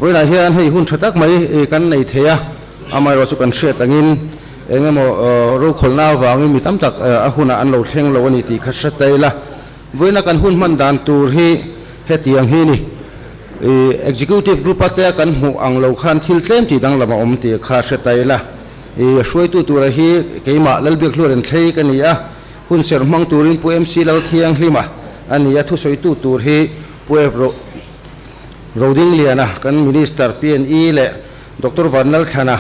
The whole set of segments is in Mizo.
Vawiinah hian hei hun tha tak mai kan nei thei a, amaherawh chu kan hriat angin eng emaw rokhawlna avangin mi tam tak a hunah an lo thleng lo a ni tih kha hre ta ila. Vawiina kan hun hman dan tur hi hetiang hi ni. Executive Group-a te kan hmuh ang lo khan thil tlem tih danglam a awm tih kha hre ta ila. Hruaitu tura hi keimah Lalbiakhluaren thlei ka ni a, hun serh hmang turin Pu MC Lalthianghlima a ni a, thusawitu tur hi Pu F. Rodingliana, kan Minister PNE leh Doctor Vanlalthlana,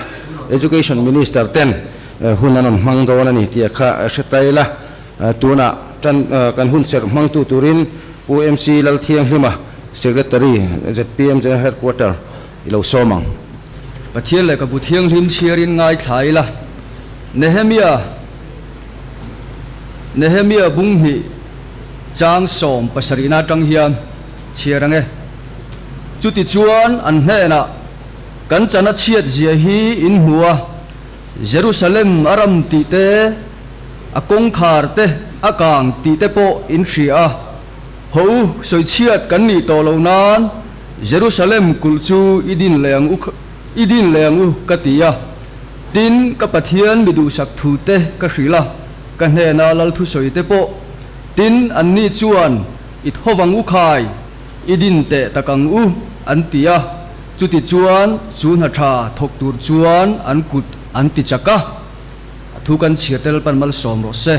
Education Minister ten hun an rawn hmang dawn a ni tih kha hre ta ila. Tunah tan kan hun serh hmangtu turin Pu MC Lalthianghlima, Secretary, zpm General Headquarter i lo sawm ang. Pathian lehkhabu thianghlim chhiarin ngaithla ila, Nehemia, Nehemia bung hnih chang sawm pasarihna atang hian chhiar ang e. Chutichuan an hnenah, Kan chana chhiat zia hi in hmu a, Jerusalem a ram tih te, a kawngkhar te a kang tih te pawh in hria a. Haw u, sawichhiat kan nih tawh lo nan Jerusalem kulh chu i din leh ang u, i din leh ang u ka ti a. Tin, ka Pathian mi duhsak thu te ka hrilh a, ka hnena lal thusawi te pawh. Tin, anni chuan, I tho vang u khai, i din teh tak ang u, an ti a. Chutichuan, chu hna tha thawk tur chuan an kut an ti chak a. A thu kan chhiar tel pan malsawm rawh se.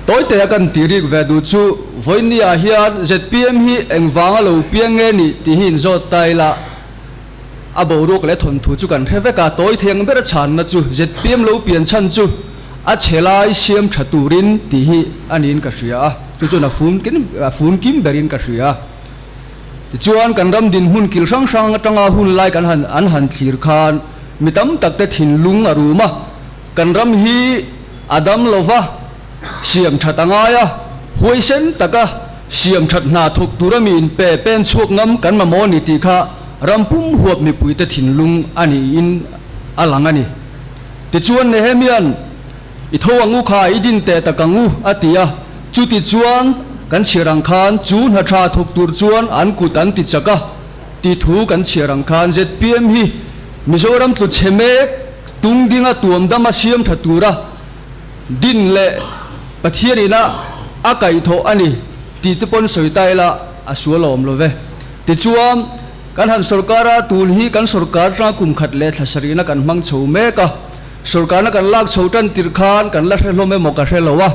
Tawitea kan ti rik ve duh chu vawinia hian zpm hi engvanga lo piang nge nih tih hi inzawt ta ila a boruak leh thawnthu chu kan hre vek a, tawi theng ber a chhanna chu zpm lo pian chhan chu a chhe lai siam tha turin tih hi a niin ka hria a, chu chuan a fun a fun kim berin ka hria. Tichuan kan ram dinhmun kil hrang hrang atanga hun lai kan han an han thlir khan mi tam tak te thinlung a rum a, kan ram hi a dam lo va, siam that a ngai a, huaisen taka siam that hna thawk tura mi inpe pen chhuak ngam kan mamawh a ni tih kha ram pum huap mipuite thinlung a niin a lang a ni. Tichuan Nehemia'n I tho ang u kha, i din teh tak ang u, a ti a. Chutichuan, kan chhiar ang khan chu hna tha thawk tur chuan an kut an ti chak a, tih thu kan chhiar ang khan zpm hi Mizoram tlu chhe mek tung dinga tuam dama siam tha tura din leh Pathian ina a kaihthawh a ni tih te pawn sawi ta ila a sual a awm lo ve. Tichuan, kan han sorkar a, tun hi kan sorkar atanga kum khat leh thla sarihna kan hmang chho mek a. Sorkarna kan lak chho tan tirh khan kan la hre hlawm emaw ka hre lo a,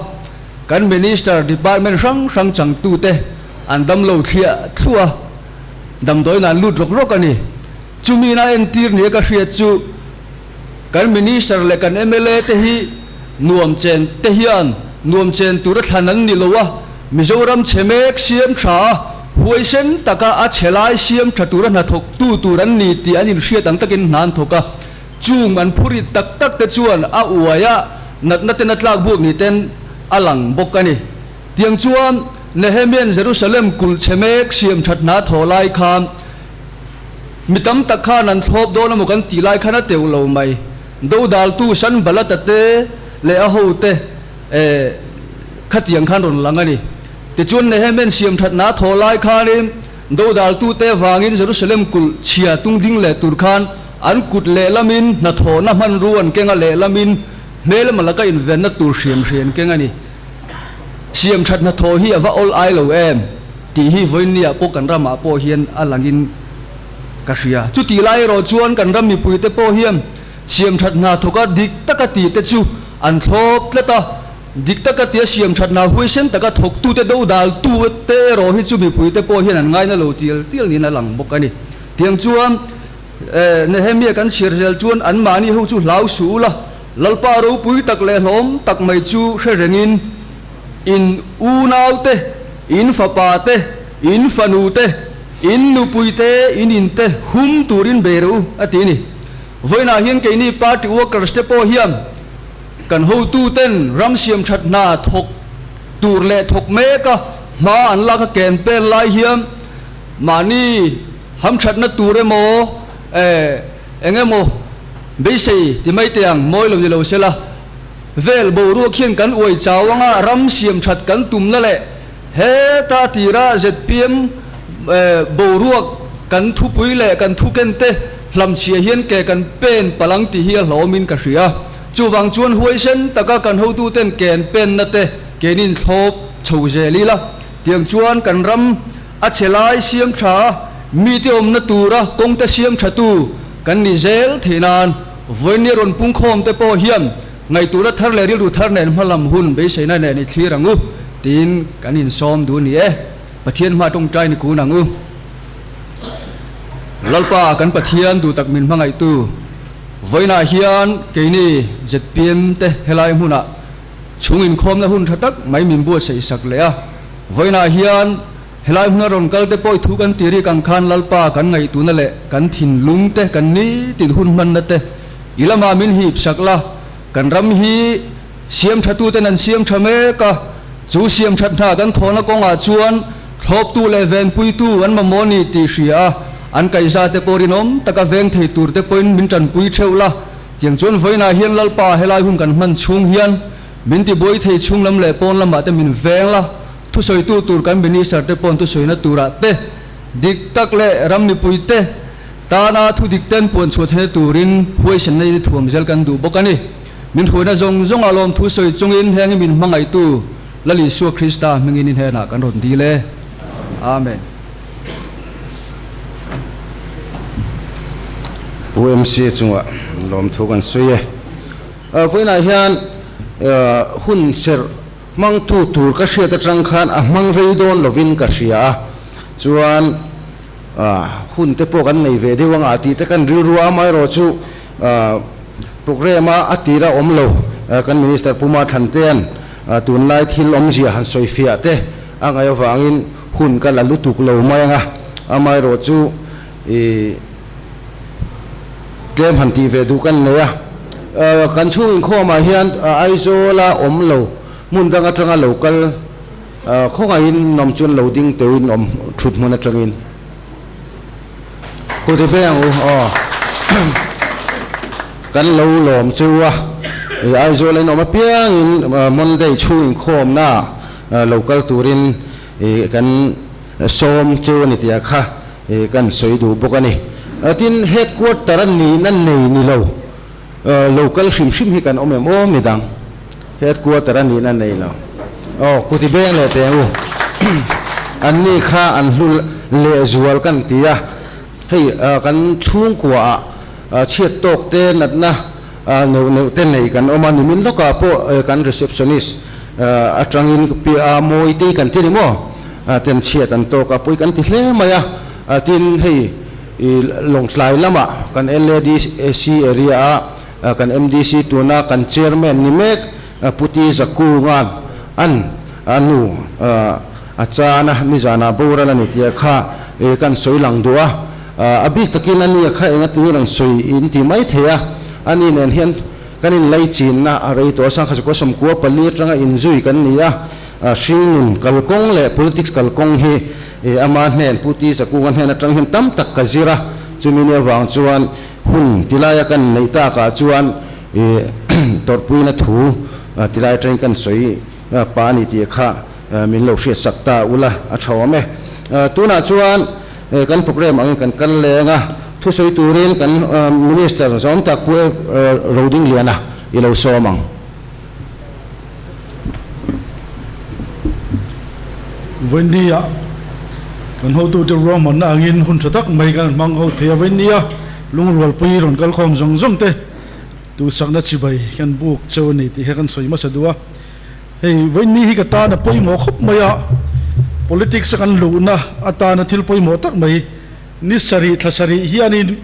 kan Minister, Department hrang hrang changtute an dam lo thliah thluah a, damdawiin an lut rawk rawk a ni. Chumi na entir nia ka hriat chu kan Minister leh kan mla te hi nuam chen te hian nuam chen tura thlan an ni lo a, Mizoram chhe mek siam tha a, huaisen taka a chhe lai siam tha tura hnathawktu tur an ni tih an inhriat ang takin hna an thawk a. Chung an phurit tak tak te chuan a uai a, natna ten a tlak buk ni ten a lang bawk a ni. Tiang chuan Nehemia'n Jerusalem kulh chhe mek siam that hna thaw lai khan mi tam tak khan an thlawp dawn emaw kan tih lai khan a teuh lo mai. Dodaltu Sanbalata te leh a hote khatiang khan rawn lang a ni. Tichuan Nehemia'n siam that hna thaw lai khanin Dodaltute vangin Jerusalem kulh chhia tung ding leh tur khan an kut lehlamin hnathawhna hmanrua an keng a, lehlamin hmelma laka invenna tur hriam hri an keng a ni. Siam that hnathawh hi a va awl ai lo em tih hi vawiinniah pawh kan ramah pawh hian a langin ka hria. Chutih lai erawh chuan kan ram mipuite pawh hian siam that hna thawka dik taka tihte chu an thlawp tlat a. Dik taka tia siam that hna huaisen taka thawktute do daltu te erawh hi chu mipuite pawh hian an ngaina lo tial tial niin a lang bawk a ni. Tiang chuan Nehemia kan chhiar zel chuan anmahni ho chu hlau suh ula, Lalpa ropui tak leh hlawm tak mai chu hre rengin in unaute, in fapate, in fanute, in nupuite, in inte hum turin bei reuh u a ti a ni. Vawiinah hian keini party workers te pawh hian Kan hotuten ram siam that hna thawk tur leh thawk mek a, hma an lak a ken pen lai hian mahni hamthatna tur emaw eh eng emaw beisei ti mai teh ang mawi lo ni lo sela vel boruak hian kan uai chau anga ram siam that kan tumna leh heta tira zpm Boruak kan thupui leh kan thuken te hlamchhia hian ke kan pen palh ang tih hi a hlawmin ka hria. Chuvang chuan huaisen taka kan hotuten ke an penna te kenin thlawp chho zel ila. Tiang chuan kan ram a chhe lai siam tha a, mite awmna tura kawngte siam thatu kan ni zel theih nan vawinia rawn pungkhawm te pawh hian ngaihtuahna thar leh rilru thar nen hmalam hun beiseina nen i thlir ang u tiin kan insawm duh a ni e. Pathian hma tawngtai ni kun ang u. Lalpa kan Pathian duh tak min hmangaihtu vawiinah hian keini zpm te helai hmunah chhung inkhawmna hun tha tak mai min buatsaih sak leh a. Vawiinah hian helai hmuna rawn kal te pawh i thu kan ti rik ang khan Lalpa kan ngaihtuhna leh kan thinlung te kan nitin hun hmanna te i lamah min hip sak la, kan ram hi siam tha tuten an siam tha mek a, chu siam that hna kan thawhna kawngah chuan thlawptu leh venpuitu an mamawh ni tih hria a, an kaihza te pawh rinawm taka veng thei tur te pawhin min tanpui theuh la. Tiang chuan vawiinah hian Lalpa helai hun kan hman chhung hian min tibuai thei chhung lam leh pawn lamah te min veng la, thusawitu tur kan Minister te pawn thusawina turah te, dik tak leh ram mipui te tana thu dik ten puan chhuah theihna turin huaisenna in i thuam zel kan duh bawk a ni. Min hruaina zawng zawngah lawm thusawi chungin heng hi min hmangaihtu Lal Isua Krista hmingin i hnenah kan rawn dil e. Amen. Pu MC chungah lawmthu kan sawi e. Vawiinah hian hun serh hmangtu tur ka hriat atang khan a hmang rei dawn lovin ka hria a, chuan hun te pawh kan nei ve deuh anga tih te kan rilru a, amaherawh chu programme a a tira awm lo kan Minister Pu Mathlantea'n tunlai thil awmzia han sawifiah te a ngaih avangin hun ka la lutuk lo mai anga, amaherawh chu ih tlem han tih ve duh kan nei a. Kan chhung inkhawmah hian Aizawla awm lo hmun dang atanga lo kal khawngaihin nawm chuan lo ding teuhin awm thut hmun atangin kut i pe ang u aw. Kan lo lawm chu a, Aizawl in awm apiangin Monday chhung inkhawmna lo kal turin kan sawm chu a ni tih kha kan sawi duh bawk a ni. Tin, headquarter a nihna nei ni lo, lo kal hrim hrim hi kan awm em aw midang headquarter a nihna nei lo. Aw, kut i beng leh teh ang u. Anni kha an hlu lehzual kan ti a, hei kan chhungkuaah Chhiat tawk te natna neuh neuh te nei kan awm a, nimin lawkah pawh kan receptionist atangin Pi Mawi te kan ti ni maw? Ten chhiat an tawk a, pawi kan ti hle mai a, tin hei Lawngtlai lamah kan LADC area a kan MDC tuna kan chairman ni mek Pu Ti Zakunga'n an a nu a chan a, nizanah boral a ni tih kha kan sawi lang duh a. A bik takin a nia kha enga tir an sawi in ti mai thei a, a ni nen hian kan inlei chinna a rei tawh a, sangkhat chukua sawmkua pali atanga inzui kan ni a, hringnun kalkawng leh politics kalkawng hi ama hnen Pu Ti Zakunga hnen atang hian tam tak ka zir a, chumi ni avang chuan hun tilaia kan neih takah chuan tawrhpuina thu tilai atangin kan sawi pa a ni tih kha min lo hriatsak ta ula a tha awm e. Tunah chuan. Kan programme angin kan kal leng a, thusawi turin kan Minister zawm tak Pu Rodingliana i lo sawm ang. Vawinia kan hotute ruahmanna angin hun tha tak mai kan hmang ho thei a, Vawinia lungrualpui rawn kal khawm zawng zawng te duhsakna chibai kan buk cheu a ni tih hi kan sawi hmasa duh a. Hei vawiinni hi ka tan a pawimawh khawp mai a, politics a kan luhna atana thil pawimawh tak mai ni sarih thla sarih hianin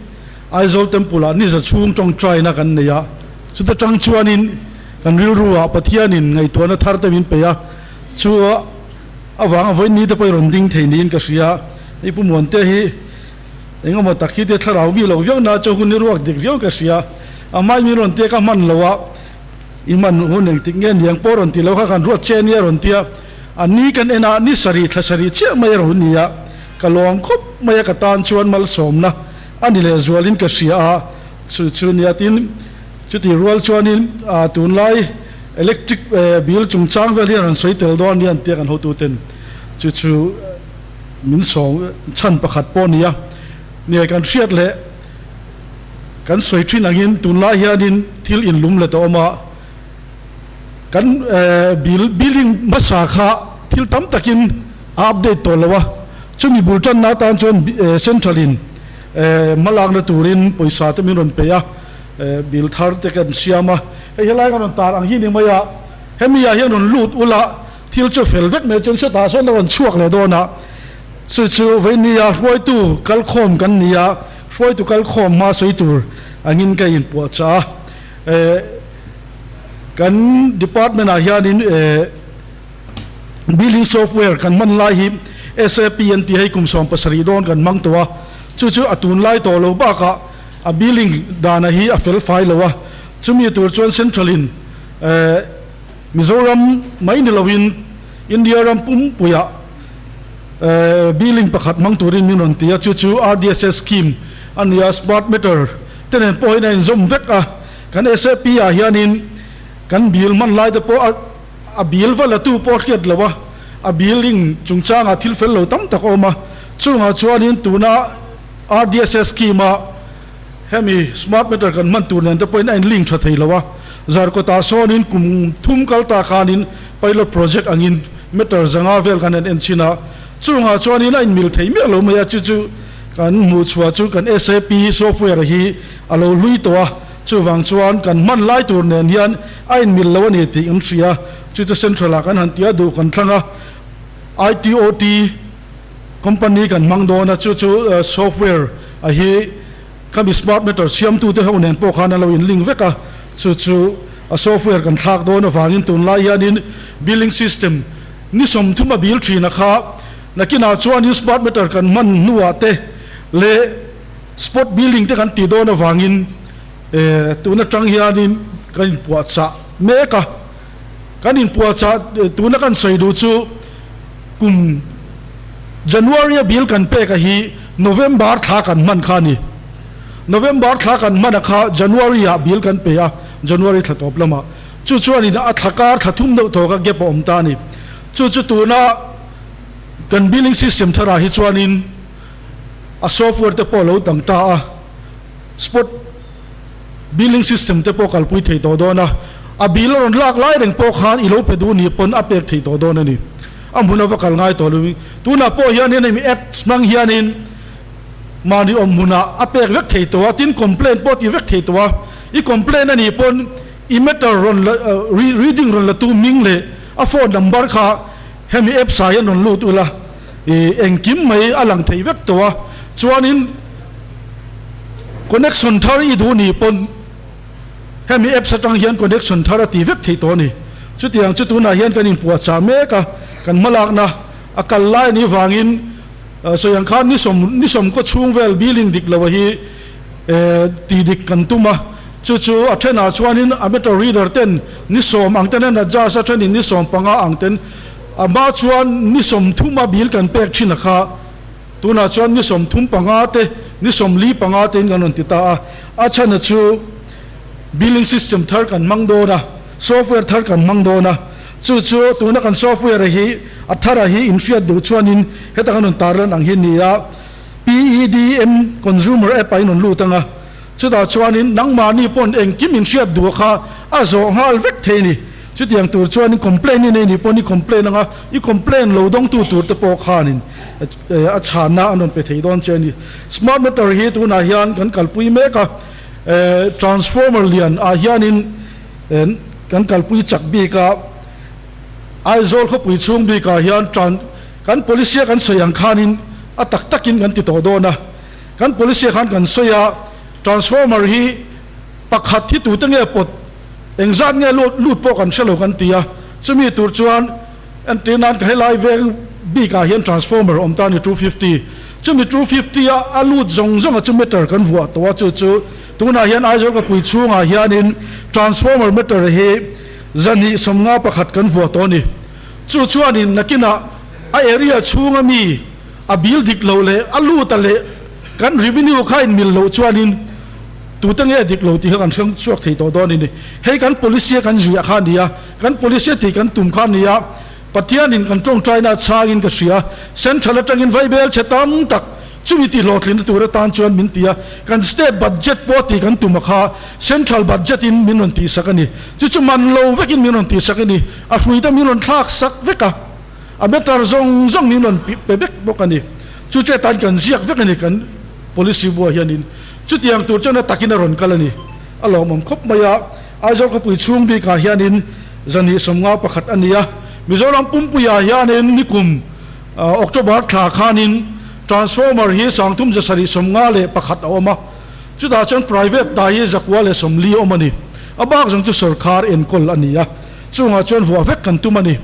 Aizawl Temple ah ni za chhung tawngtaina kan nei a, chuta tang chuanin kan rilru ah Pathianin ngaihtuahna thar te min pe a, chu avanga vawiinni te pawh i rawn ding thei niin ka hria. Hei Pu Muante hi engemaw tak hi te thlarau mi lo viau na chu hun i ruak dik viau ka hria, a hmai min rawn tek a hman lo a. I hman hun engtik nge niang pawh rawn ti lo kha kan ruat che a nia rawn ti a, a ni kan en a, ni sarih thla sarih chiah mai a rawn ni a, ka lawm khawp mai a ka tan chuan malsawmna a ni leh zualin ka hria a, chu chu nia tin chuti rual chuanin tunlai electric bill chungchang vel hi a rawn sawi tel dawn nia an tia kan hotuten chu chu. min sawm chhan pakhat pawh a ni a. Nia kan hriat leh kan sawi thin angin tunlai hianin thil inlum let a awm a, kan bill building hmasa kha thil tam takin a update tawh lo a, chumi bul tanna atan chuan central in hmalakna turin pawisa te min rawn pe a, bill thar te kan siam a, hei helai kan rawn tar ang hi ni mai a, hemi ah hian rawn lut ula thil chu fel vek mai chuan setah sawn a rawn chhuak leh dawn a, chu chu veinia hruaitu kalkhawm kan ni a, hruaitu kalkhawm hma sawi tur angin ka inpuahchah a. Kan department ah hianin billing software kan hman lai hi SAP an tih hei kum 70 dawn kan hmang tawh a, chu chu a tunlai tawh lo bakah a billing dana hi a fel fai lo a, chumi tur chuan central in Mizoram mai ni loin India ram pumpuiah billing pakhat hmang turin min rawn ti a, chu chu RDSS scheme a ni a, smart meter te nen pawh hian a inzawm vek a, kan SAP ah hianin kan bill hman lai te pawh a a bill va la tu pawh a hriat lo a, a billing chungchangah thil fel lo tam tak a awm a, chungah chuanin tuna RDSS scheme a hemi smart meter kan hman tur nen te pawhin a in link tha thei lo a, Zarkawtah sawnin kum thum kal ta khanin pilot project angin meter zanga vel kan han en chhin a, chungah chuanin a inmil thei miah lo mai a, chu chu kan hmuh chhuah chu kan SAP software hi a lo hlui tawh a, chuvang chuan kan hman lai tur nen hian a inmil lo a ni tih kan hria, chu chu central ah kan han tia duh kan thlang a, ITOT company kan hmang dawn a, chu chu software a hi khami smart meter siamtute ho nen pawh khan an lo in link vek a, chu chu a software kan thlak dawn avangin tunlai hianin billing system ni 30 a bil thin a kha nakinah chuanin smart meter kan hman hnuah te leh spot billing te kan tih dawn avangin tun atang hianin kan inpuahchah mek a, kan inpuahchah tuna kan sawi duh chu Kum January a bill kan pek a hi November thla kan hman kha a ni. November thla kan hman a kha January ah bill kan pe a, January thla tawp lamah. Chu chuanin a thla kar thla thum deuh tawk a gap a awm ta a ni. Chu chu tuna kan billing system tharah hi chuanin a software te pawh a lo dang ta a, spot billing system te pawh kalpui thei tawh dawn a, a bill a rawn lak lai reng pawh khan i lo pe duh ni pawn a pek thei tawh dawn a ni. A hmun a va kal ngai tawh lo. Tunah pawh hianin hemi apps hmang hianin mahni awm hmunah a pek vek thei tawh a, tin complaint pawh a ti vek thei tawh a. I complaint a nih pawn i meter rawn la reading rawn la tu hming leh a phone number kha hemi apps ah hian rawn lut ula i engkim mai a lang thei vek tawh a. Chuanin connection thar i duh nih pawn Hemi apps atang hian connection thar a ti vek thei tawh a ni. Chutiang chu tunah hian kan inpuahchah mek a, kan hmalakna a kal lai a nih vangin sawi ang khan ni sawm ni sawmkaw chhung vel billing dik lo hi tih dik kan tum a. Chu chu a thenah chuanin a meter reader ten ni sawm ang ten an adjust a, thenin ni 15 ang ten a hma chuan ni 30 a bill kan pek thin a kha. Tunah chuan ni 35 te, ni 45 tein kan rawn ti ta a, a chhana chu billing system thar kan hmang dawn a, software thar kan hmang dawn a, chu chu tuna kan software hi a thara hi inhriat duh chuanin heta kan rawn tarlan ang hi ni a, PEDM consumer app ah in rawn lut ang a, chutah chuanin nangmahni pawn engkim inhriat duh kha a zawh nghal vek thei a ni. Chutiang tur chuanin complaint i nei nih pawhin i complaint anga i complaint lo dawngtu tur te pawh khanin a chhanna an rawn pe thei dawn che a ni. Smart meter hi tunah hian kan kalpui mek a, transformer lian ah hianin kan kalpui chak bik a, Aizawl khawpui chhung bikah hian tran kan policy a kan sawi ang khanin a tak takin kan ti tawh dawn a, kan policy ah khan kan sawi a, transformer hi pakhat hi tute nge pawt Engzat nge lut lut pawh kan hre lo kan ti a, chumi tur chuan entir nan ka helai veng bik ah hian transformer awm ta a ni 250, chumi 250 a a lut zawng zawng a chu meter kan vuah tawh a chu chu tunah hian Aizawl ka pui chhungah hianin transformer meter hi 251 kan vuah tawh a ni. Chu chuanin nakinah a area chhunga mi a bil dik lo leh a lut a leh kan revenue kha inmil loh chuanin Tute nge dik lo tih kha kan hrang chhuak thei tawh dawn a ni. Hei kan policy a kan zuiah kha a ni a, kan policy a tih kan tum kha a ni a. Pathianin kan tawngtaina a chhangin ka hria. Central atangin vaibel chhe tam tak chumi tihhlawhtlinna tur atan chuan min ti a, kan state budget pawh tih kan tum a kha central budget in min rawn tihsak a ni. Chu chu man lo vekin min rawn tihsak a ni. A hrui te min rawn thlak sak vek a, a meter zawng zawng min rawn pe vek bawk a ni. Chu chu hetan kan ziak vek a ni kan policy buah hianin. Chutiang tur chuan a takin a rawn kal a ni. A lawmawm khawp mai a, Aizawl khawpui chhung bikah hianin zahnih 51 a ni a, Mizoram pumpuiah hianin nikum October thla khanin transformer hi 3751 a awm a, chutah chuan private ta hi 140 a awm a ni. A bak zawng chu sorkar enkawl a ni a, chungah chuan vuah vek kan tum a ni.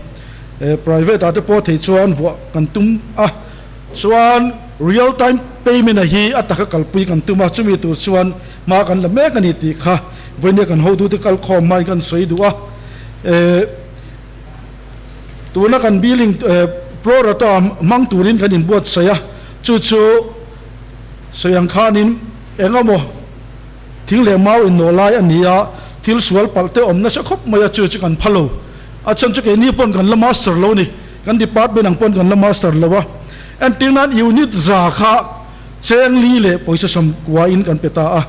Private ah te pawh theih chuan vuah kan tum a, chuan real time payment a hi a taka kalpui kan tum a, chumi tur chuan hma kan la mek a ni tih kha vawinia kan hotute kal khawm hmain kan sawi duh a. Tuna kan billing pro rata hmang turin kan inbuatsaih a, chu chu sawi ang khanin eng emaw thing leh mau innawh lai a ni a, thil sual palh te awm nasa khawp mai a, chu chu kan pha lo. A chhan chu keini pawn kan la master lo a ni, kan department ang pawn kan la master lo a. Entir nan unit za kha cheng li leh pawisa 90 in kan pe ta a,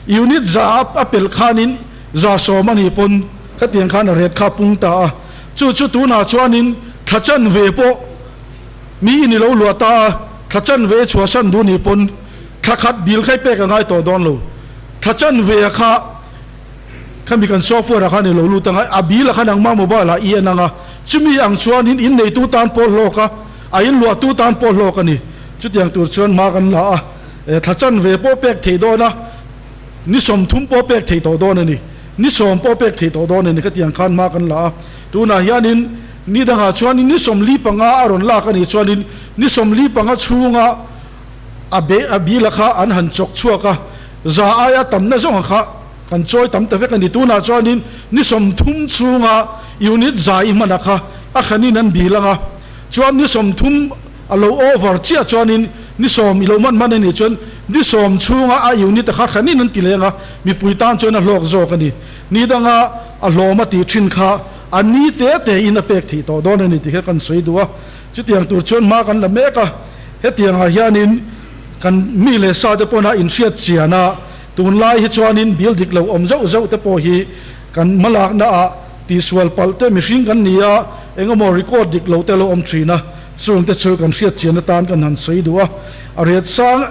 unit za a pelh khanin 110 a nih pawn Khatiang khan a ret kha pung ta a, chu chu tunah chuanin thla chanve pawh mi in i lo luah ta a, thla chanve chhuahsan duh nih pawn thla khat bil kha i pek a ngai tawh dawn lo. Thla chanve a kha khami kan software ah khan i lo lut ang a, a bil a kha nangmah mobile ah i en ang a, chumi ang chuanin in neitu tan pawh hlawk a, a in luahtu tan pawh hlawk a ni. Chutiang tur chuan hma kan la a, thla chanve pawh pek theih dawn a, ni 30 pawh pek theih tawh dawn a ni. Ni 10 pawh pek theih tawh dawn a ni khatiang khan hma kan la a. Tunah hianin ni dangah chuanin ni 45 a rawn lak a nih chuanin ni 45 chhunga a be a bila kha an han chawk chhuak a, za aia tamna zawnga kha kan chawi tam ta vek a ni. Tunah chuanin ni 30 chhunga unit za i hmana kha a hranin an bil ang a, chuan ni 30 A lo over chiah chuanin ni 10 i lo hman hman a nih chuan ni 10 chhunga a unit a kha hranin an ti leng a, mipui tan chuan a hlawk zawk a ni. Ni danga a hlawm a tih thin kha a ni te tein a pek theih tawh dawn a ni tih kha kan sawi duh a. Chutiang tur chuan hma kan la mek a, hetiangah hianin kan mi leh sa te pawna inhriat chian a, tunlai hi chuanin bil dik lo awm zauh zauh te pawh hi kan hmalakna ah tihsual palh te mihring kan ni a, engemaw record dik lo te lo awm thin a. Chungte chu kan hriat chian atan kan han sawi duh a, a riat sang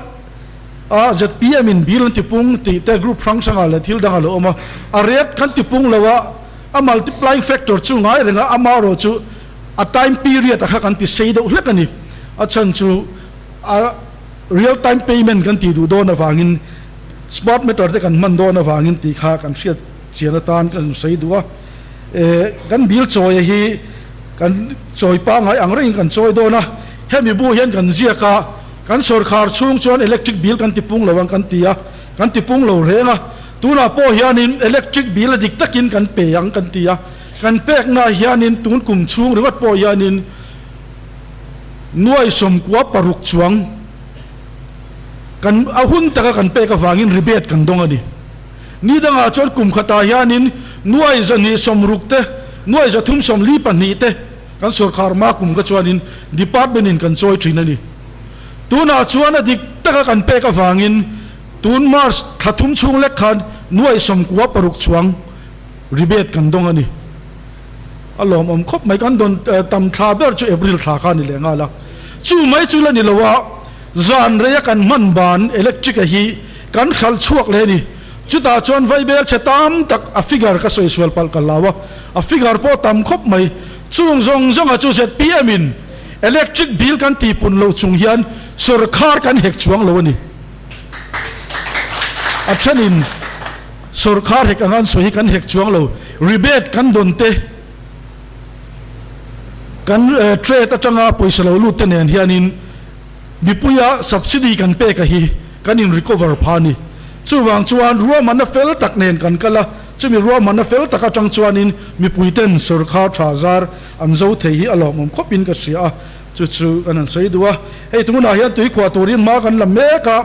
a zpm in bill an tipung tih te group hrang hrangah leh thil dangah lo awm a, a riat kan tipung lo a, a multiplying factor chu ngai reng a, amaherawh chu a time period a kha kan ti sei deuh hlek a ni. A chhan chu a real time payment kan tih duh dawn avangin smart meter te kan hman dawn avangin tih kha kan hriat chian atan kan sawi duh a. Kan bill chawi hi kan chawi pangngai ang rengin kan chawi dawn a, hemi bu hian kan ziak a, kan sawrkhar chhung chuan electric bill kan tipung lo ang kan ti a, kan tipung lo reng a, tunah pawh hianin electric bill a dik takin kan pe ang kan ti a, kan pekna hianin tun kum chhung ringawt pawh hianin nuai 96 chuang kan a hun taka kan pek avangin rebate kan dawng a ni. Ni dangah chuan kum khatah hianin nuai 260 te, nuai 342 te kan sorkar hma kum kha chuanin department in kan chawi thin a ni. Tunah chuan a dik taka kan pek avangin tun March thla thum chhung lek khan nuai 96 chuang rebate kan dawng a ni. A lawmawm khawp mai, kan dawn tam thla ber chu April thla kha a ni leh nghal a. Chu mai chu la ni lo a, zan reia kan hman ban electric a hi kan hralh chhuak leh a ni. Chutah chuan vaibel chhe tam tak a figure ka sawi sual palh ka hlau a, a figure pawh tam khawp mai. Chung zawng zawnga chu zpm in electric bill kan tihpun loh chung hian sawrkhar kan hek chuang lo a ni. A thenin sawrkhar hek anga an sawi hi kan hek chuang lo. Rebate kan dawn te, kan trade atanga pawisa lo lut te nen hianin Mipuia subsidy kan pek a hi kan in recover pha a ni. Chuvang chuan ruahmanna fel tak nen kan kal a, chumi ruahmanna fel tak atang chuanin mipuiten sawrkhar tha zar an zo thei hi a lawmawm khawpin ka hria a, chu chu kan han sawi duh a. Hei tunah hian tuikhuah turin hma kan la mek a,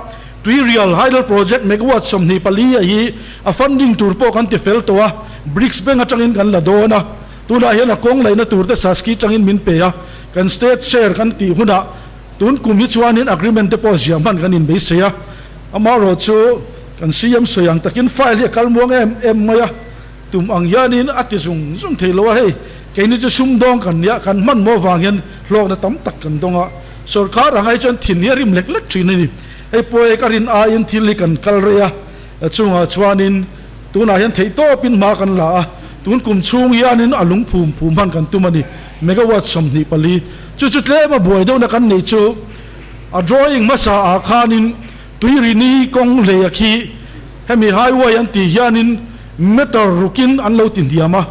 Tuirial Hydel Project megawatt 24 a hi a funding tur pawh kan ti fel tawh a, BRICS Bank atangin kan la dawn a. Tunah hian a kawng laihna tur te Saski tangin min pe a, kan state share kan tih hunah tun kum hi chuanin agreement te pawh ziah hman kan inbeisei a. Amaherawhchu kan CM sawi ang takin file hi a kal muang em em mai a, tum ang hianin a ti zung zung thei lo a, hei keini chu sumdawng kan nia, kan hmanhmawh vang hian hlawkna tam tak kan dawng a, sorkar ang ai chuan thin hi a rim lek lek thin a ni. Hei pawh ka rin aiin thil hi kan kal rei a, chungah chuanin tunah hian theihtawpin hma kan la a, tun kum chhung hianin a lung phum phum hman kan tum a ni, megawatt 24. Chu chu tlem a buai deuhna kan neih chu a drawing hmasa ah khanin Tuirini kawng hlei a khi hemi highway an tih hianin meter rukin an lo ti hniam a,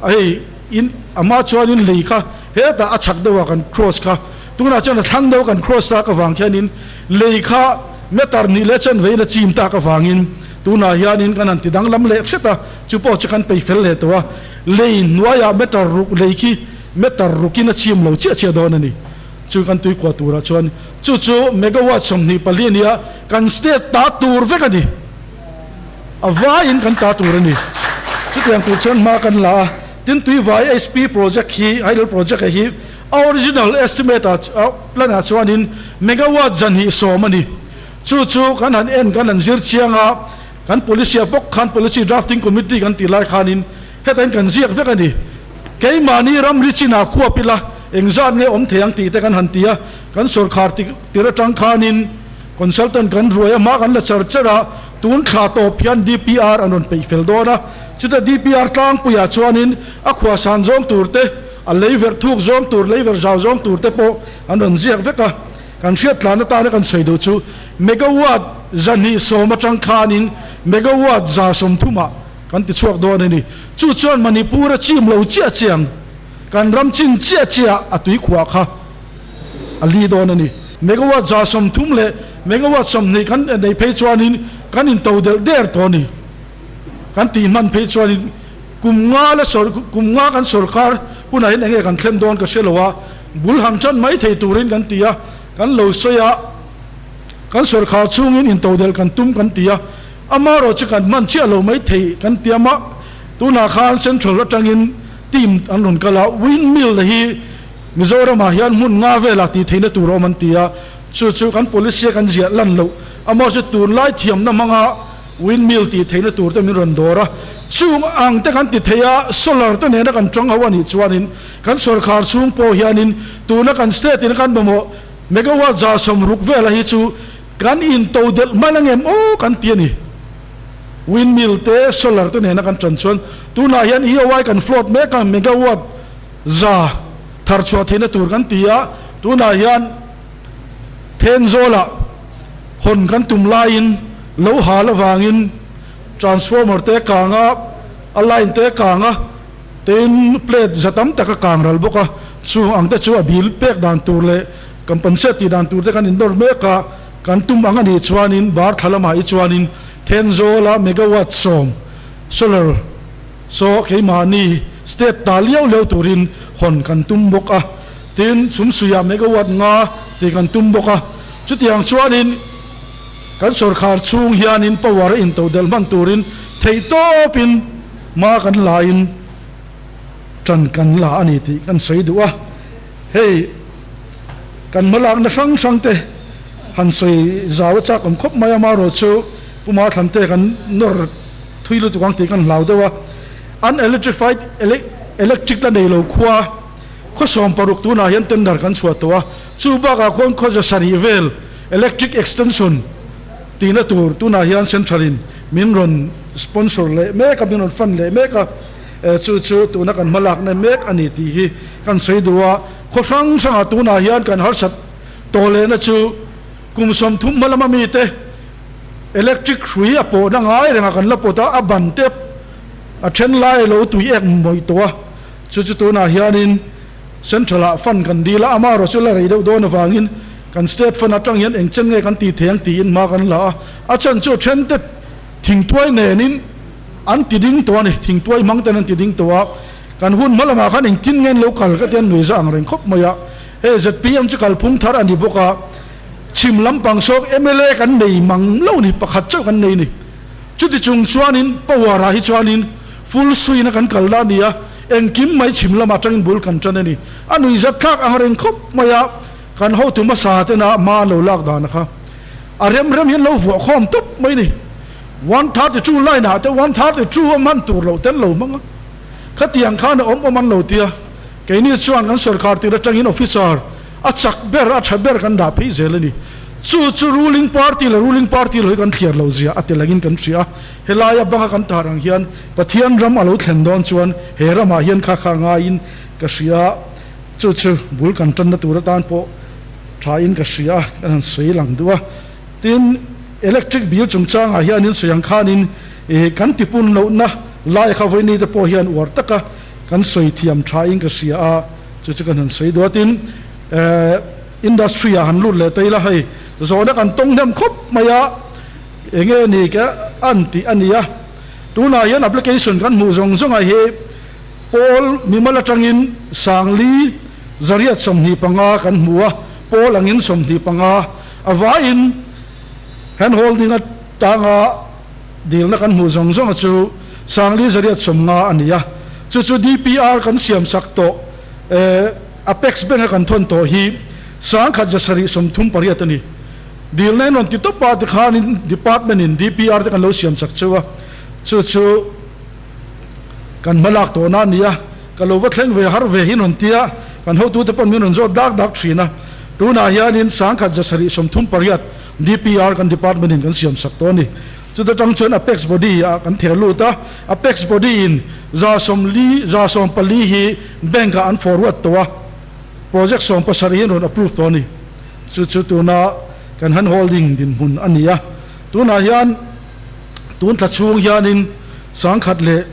hei in a hma chuanin lei kha hetah a chhak deuhah kan cross kha tunah chuan a thlang deuh kan cross tak avang khianin lei kha meter nih leh chanveiin a chim tak avangin tunah hianin kan han ti danglam leh hret a, chu pawh chu kan peih fel leh tawh a, lei hnuaiah meter ruk lei khi meter rukin a chim lo chiah chiah dawn a ni. Chu kan tuikhuah turah chuan chu chu megawatt 24 a nia, kan state ta tur vek a ni. A vaiin kan ta tur a ni. Chutiang tur chuan hma kan la a, tin tuivai HP project hi, hydel project hi a original estimate ah plan ah chuanin megawatt 120 a ni. Chu chu kan han en kan han zir chiang a, kan policy ah bawk khan policy drafting committee kan tih lai khanin hetain kan ziak vek a ni. Keimahni ramri chinah khuap ila engzat nge awm thei ang tih te kan han ti a, kan sawrkhar tir atang khanin consultant kan ruai a, hma kan la char char a, tun thla tawp hian DPR an rawn peih fel dawn a, chuta DPR tlangpuiah chuanin a khuasan zawng tur te, a leiverh thuk zawng tur, leiverh zau zawng tur te pawh an rawn ziak vek a, kan hriat tlan atana kan sawi duh chu megawatt 120 atang khanin megawatt 130 ah Kan ti chhuak dawn a ni. Chu chuan Manipur a chim lo chiah chiang, kan ram chin chiah chiah a tui khuah kha a li dawn a ni. Megawatt 130 leh megawatt 20 kan nei phei chuanin kan into delh der tawh a ni. Kan tih hman phei chuanin kum nga la sawr kum nga kan sawrkar hunah hian enge kan thlen dawn ka hre lo a, bul han tan mai thei turin kan ti a, kan lo sawi a, kan sawrkhar chhungin into delh kan tum kan ti a. Amaherawh chu kan hman chiah lo mai thei kan ti a mah tunah khan Central atangin team an rawn kal a, windmill te hi Mizoramah hian hmun nga velah tih theihna tur a awm an ti a, chu chu kan policy a kan ziah lan loh amaherawh chu tunlai thiamna hmanga windmill tih theihna tur te min rawn dawr a, chung ang te kan ti thei a, solar te nena kan tang ho a nih chuanin kan sawrkhar chhung pawh hianin tuna kan state in kan mamawh megawatt 160 vela hi chu Kan into delh hman ang em aw kan ti a ni. Windmill te, solar te nena kan tan chuan tunah hian EOI kan float mek a, megawatt za thar chhuah theihna tur kan ti a, tunah hian Thenzawlah hawn kan tum laiin lo hal avangin transformer te kang a, a line te kang a, tin plate za tam tak a kang ral bawk a, chung ang te chu a bill pek dan tur leh Compensate tih dan tur te kan indawr mek a, kan tum ang a nih chuanin bar thla lamah hi chuanin Thenzawla megawatt 10 solar saw keimahni state ta liau liau turin hawn kan tum bawk a, tin chhumsuiah megawatt 5 tih kan tum bawk a, chutiang chuanin kan sawrkhar chhung hianin power a intodelh hman turin theihtawpin hma kan lain tan kan la a ni tih kan sawi duh a. Hei, kan hmalakna hrang hrang te han sawi zau a chak awm khawp mai a, amaherawh chu Pu Mathlan te kan nawr thui lutuk ang tih kan hlau deuh a. Unelectrified electric la nei lo khua khaw 16 tunah hian tender kan chhuah tawh a, chu bakah khuan khaw 700 vel electric extension tihna tur tunah hian central in min rawn sponsor leh mek a, min rawn fund leh mek a. Chu chu tuna kan hmalakna mek a ni tih hi kan sawi duh a, khaw hrang hrangah tunah hian kan harsat tawh lehna chu kum 30 hma lama mite electric hrui a pawhna ngai rengah kan la pawt a, a ban te a then lai a lo tui ek mawih tawh a, chu chu tunah hianin Central ah fund kan dil a, amaherawh chu la rei deuh dawn avangin kan state fund atang hian eng chen nge kan tih thei ang tiin hma kan la a, a chhan chu then te thingtuai nenin An ti ding tawh a ni, thingtuai hmang ten an ti ding tawh a, kan hun hma lamah khan engtin nge an lo kal ka ti an nuihza ang reng khawp mai a, hei zpm chu kalphung thar a ni bawk a, chhim lampang sawk mla kan nei mang lo ni, pakhat chauh kan nei ni. Chuti chung chuanin power ah hi chuanin full swing a kan kal na a ni a, Engkim mai chhim lamah atangin bul kan tan a ni. A nuihzat thlak ang reng khawp mai a, kan hotu hmasa tena hma an lo lak dan kha a rem rem hian lo vuah khawm tawp mai a ni. 132 line ah te 132 a hman tur loh te an lo hmang a, khatiang khan a awm awm an lo ti a. Keini chuan kan sorkar tir atangin officer a chak ber, a tha ber kan dah phei zel a ni. Chu chu ruling party leh ruling party lo hi kan thliar lo zia a tel angin kan hria a. Helaia banga kan tar ang hian Pathian ram a lo thlen dawn chuan he ramah hian kha kha ngaiin ka hria a, chu chu bul kan tanna tur atan pawh thain ka hria a, kan han sawi lang duh a. Tin, electric bill chungchangah hianin sawi ang khanin kan tipun lohna lai kha vawiini te pawh hian uar taka kan sawi thiam thain ka hria a, chu chu kan han sawi duh a. Tin, industry ah han lut leh ta ila hei zawhna kan tawng hnem khawp mai a, enge ni ka an tih a ni a. Tunah hian application kan hmuh zawng zawngah hi pawl mimal atangin Sangli zariat 25 kan hmu a, pawl angin 25 a vaiin hand holding atanga dilna kan hmuh zawng zawnga chu Sangli zariat 50 a ni a. Chu chu DPR kan siamsak tawh Apex Bank a kan thawn tawh hi 1000 738 a ni. Dilna in rawn ti tawp a, tikhanin Department in DPR te kan lo siam chak cheu a, chu chu kan hma lak tawhna a ni a, ka lo va thleng ve har ve hi in rawn ti a, kan hotute pawn min rawn zawt dak dak thin a, tunah hianin 1000 738 DPR kan Department in kan siam sak tawh a ni. Chuta tang chuan Apex Body ah kan theh lut a, Apex Body in 140, 140 hi Bank ah an forward tawh a, Project 17 hi an rawn approve tawh a ni. Chu chu tuna kan hand holding dinhmun a ni a, tunah hian tun thla chhung hianin 1000 leh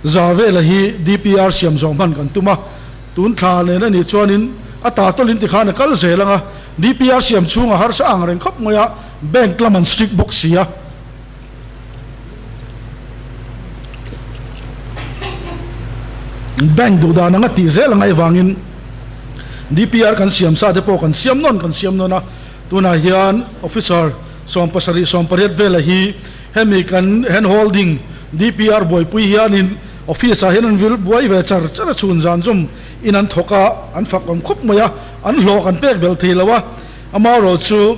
100 vela hi DPR siam zawh hman kan tum a, tun thla nen a nih chuanin a ta tawlin tikhan a kal zel ang a, DPR siam chhunga harsa ang reng khawp mai a, bank lam an strict bawk si a. Bank duh dan anga tih zel angai vangin DPR kan siam sa te pawh kan siam nawn kan siam nawn a, tunah hian officer 70 18 vela hi hemi kan hand holding DPR buaipui hianin office ah hian an vil buai ve char char a, chhun zan zawm in an thawk a, an fak awm khawp mai a, an hlawh kan pek belh thei lo a, amaherawh chu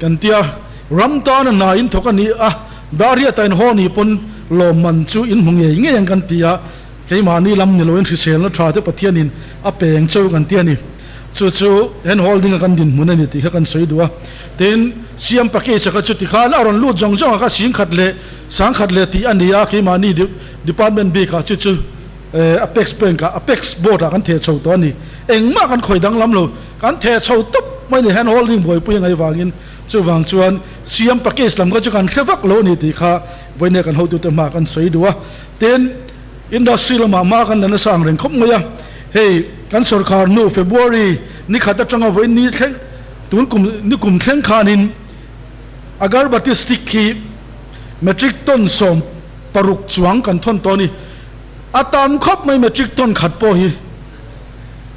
kan tia ram tana hna in thawk a ni a, Dariata in haw ni pawn lawmman chu in hmu ngei ngei ang kan ti a, keimahni lam ni loin hriselna tha te Pathianin a peng cheu kan ti a ni. Chu chu hand holding a kan dinhmun a ni tih kha kan sawi duh a. Tin, siam package a kha chu tikhan a rawn lut zawng zawng a kha 10,000 leh 10,000 leh tih a ni a, keimahni department bikah chu chu Apex Bank ah Apex Board ah kan theh chho tawh a ni. Engmah kan khawi danglam lo, kan theh chho tawp mai ni hand holding buaipui a ngaih vangin. Chuvang chuan siam package lam kha chu kan hre vak lo a ni tih kha vawinia kan hotute hmaah kan sawi duh a. Tin, industry lamah hma kan la nasa ang reng khawp mai a. Hei kan sorkar hnu February ni khat atanga vawiin ni thleng tun kum ni kum thleng khanin agarbati stick hi metric ton 16 chuang kan thawn tawh a ni. A tam khawp mai metric ton khat pawh hi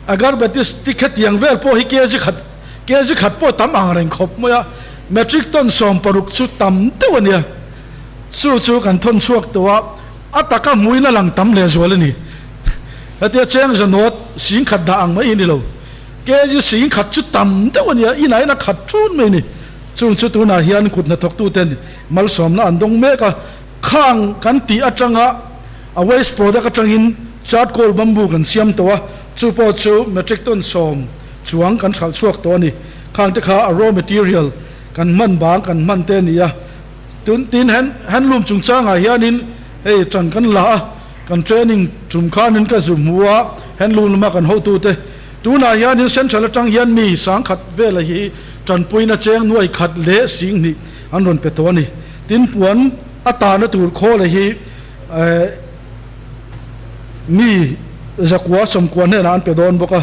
agarbati stick hetiang vel pawh hi kg khat Kg khat pawh tam ang reng khawp mai a, metric ton 60 chu tam deuh a nia. Chu chu kan thawn chhuak tawh a, a taka hmuin a lang tam leh zual a ni. Hetia cheng zanawt 10,000 dah ang mai hi ni lo. Kg 10,000 chu tam deuh a nia, inah in a khat thun mai a ni. Chung chu tunah hian kut hnathawktuten malsawmna an dawng mek a, khang kan tih atanga a waste product atangin charcoal bamboo kan siam tawh a, chu pawh chu metric ton 10 chuang kan hralh chhuak tawh a ni. Khang te kha a raw material kan hman bang kan hman te a ni a. Tun tin handloom chungchangah hianin hei tan kan la a, kan training tum khanin ka zu hmu a, handloom lama kan hotute tunah hianin central atang hian mi 10,000 vela hi tanpuina cheng 100,000 leh 20,000 an rawn pe tawh a ni. Tin puan a tahna tur khawla hi Mi zakua sawmkua hnenah an pe dawn bawk a,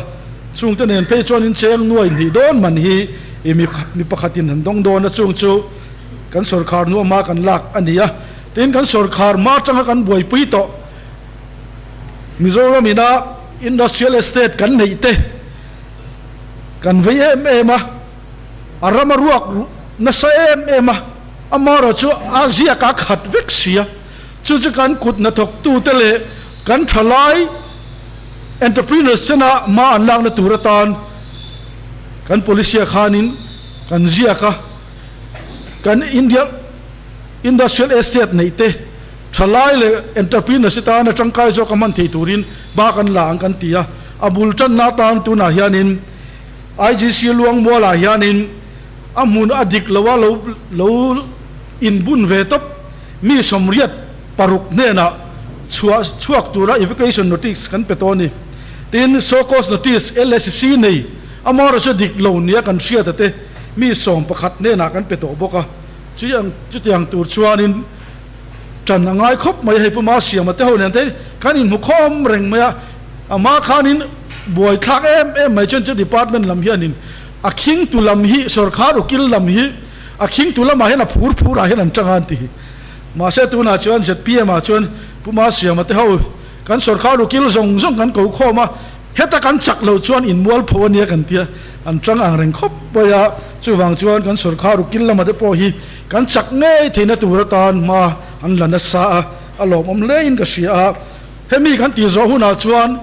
chungte nen phei chuan in cheng 2,000 dawn man hi i mi mi pakhatin an dawng dawn a, chung chu kan sawrkhar hnuahma kan lak a ni a. Tin, kan sawrkhar hma atanga kan buaipui tawh Mizoram ina Industrial Estate kan neih te kan vei em em a, a ram a ruak nasa em em a, amaherawh chu a ziak a khat vek si a. Chu chu kan kut hnathawktute leh kan thalai Entrepreneurs chena hma an lakna tur atan kan policy-ah khanin kan ziak a, kan India Industrial Estate neih te thalai leh entrepreneurs te tana tangkai zawk a hman thei turin hma kan la ang kan ti a. A bul tanna atan tunah hianin IGC Luangmualah hianin a hmun a dik lo a lo lo inbun ve tawp mi 86 hnenah chhuah chhuak tura evacuation notice kan pe tawh a ni. Tin, show cause notice LSC nei amaherawhchu chu dik lo nia kan hriat a te mi 11 hnenah kan pe tawh bawk a. Chutiang tur chuanin ṭan a ngai khawp mai a, hei Puma Siama te ho nen te kan inhmu khawm reng mai a, a hma khanin buaithlak em em mai chuan chu department lam hianin a khingtu lam hi sawrkhar ukil lam hi a khingtu lamah hian a phur phur ah hian an tang a an ti. Mahse tunah chuan zpm ah chuan Puma Siama te ho kan sawrkhar ukil zawng zawng kan ko khawm a, heta kan chak loh chuan inmualpho a nia kan tia an tang ang reng khawp mai a, chuvang chuan kan sawrkhar ukil lama te pawh hi kan chak ngei theihna tur atan hma an la nasa a, a lawmawm hle in ka hria a. Hemi kan tih zawh hunah chuan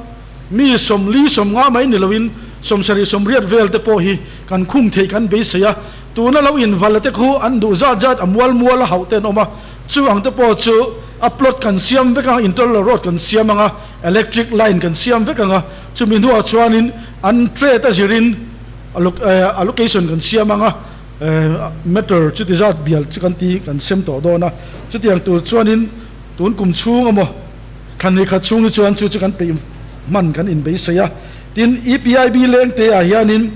mi 40 50 mai ni loin 70 80 vel te pawh hi kan khung theih kan beisei a, tuna lo invalh te khu an duh zat zat a mual mual a hauh te an awm a, chu ang te pawh chu a plot kan siam vek ang a, internal road kan siam ang a, electric line kan siam vek ang a, chumi hnuah chuanin an trade a zirin allocation kan siam ang a, meter chuti zat bial chu kan ti kan sem tawh dawn a, chutiang tur chuanin tun kum chhung emaw Thlan ni khat chhung hi chuan chu chu kan peih hman kan inbeisei a. Tin, EPIB leng te ah hianin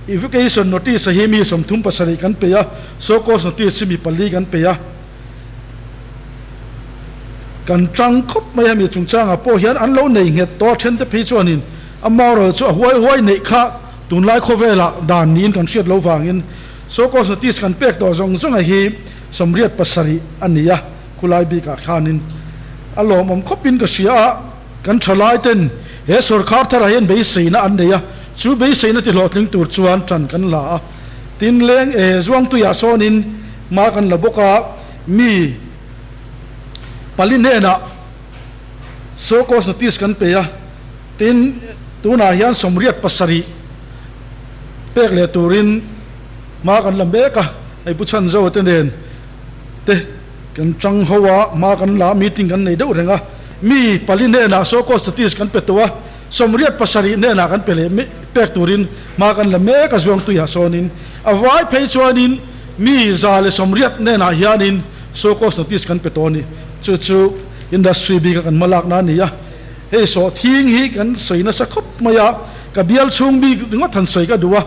Evocation Notice a hi mi 37 kan peih a, Show Cause Notice hi mi pali kan peih a. Kan tang khawp mai a mi chungchangah pawh hian an lo nei nghet tawh a, then te phei chuanin a moral chu a huai huai neih kha tunlai khawvelah dan niin kan hriat lo vangin Show Cause Notice kan pek tawh zawng zawng a hi 87 a ni a. Khulai bikah khanin a lawmawm khawpin ka hria a, kan thalai ten he sawrkhar tharah hian beiseina an nei a, chu beiseina ti hlawhtling tur chuan tan kan la a, tin leng e Zuangtuiah sawnin hma kan la bawk a, mi pali hnenah show cause notice kan pe a, tin tunah hian 87 pek leh turin hma kan la mek a, hei Pu Chhanzoa te nen. te kan chang ho a, hma kan la a, meeting kan nei deuh reng a, mi pali hnenah show cause notice kan pe tawh a, 87 hnenah kan pe leh pek turin hma kan la mek a, Zuangtuiah sawnin a vai phei chuanin mi 180 hnenah hianin show cause notice kan pe tawh a ni. Chu chu industry bika kan hma lakna a ni a, hei sawhthing hi kan sawi nasa khawp mai a, ka bial chhung bik ringawt han sawi ka duh a,